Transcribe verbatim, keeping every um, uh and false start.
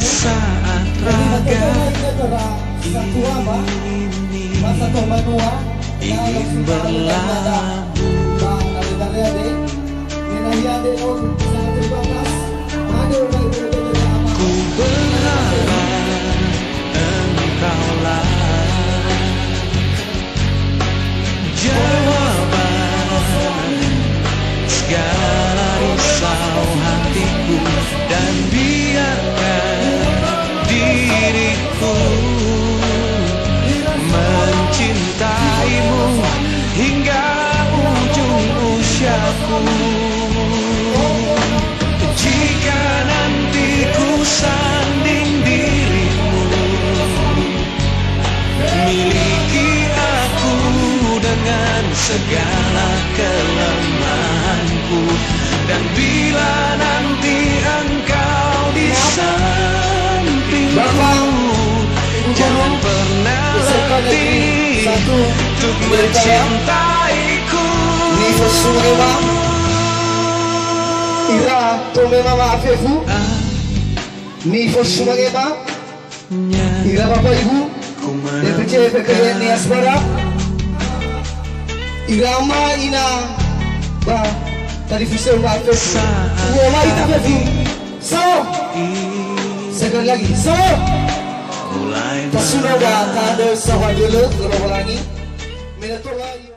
Saat raga ini ingin berlabuh. Ku berharap engkaulah jawaban segala risau hatiku, dan biarkan diriku mencintaimu hingga ujung usiaku. Jika nanti ku sanding dirimu, miliki aku dengan segala kelemahanku, dan bila nanti engkau di sampingku, jangan pernah letih untuk mencintaiku. Nifosu mangema, ira tome mama afefu. Nifosu mangema. Ira Bapak Ibu, D P C P K Y N I Asmara, ira ama ina ba televisi ba F M. Uwa ita F M. So, sekali lagi. So, tasuna ba tanda sahabat dulu, kalau lagi. Menatola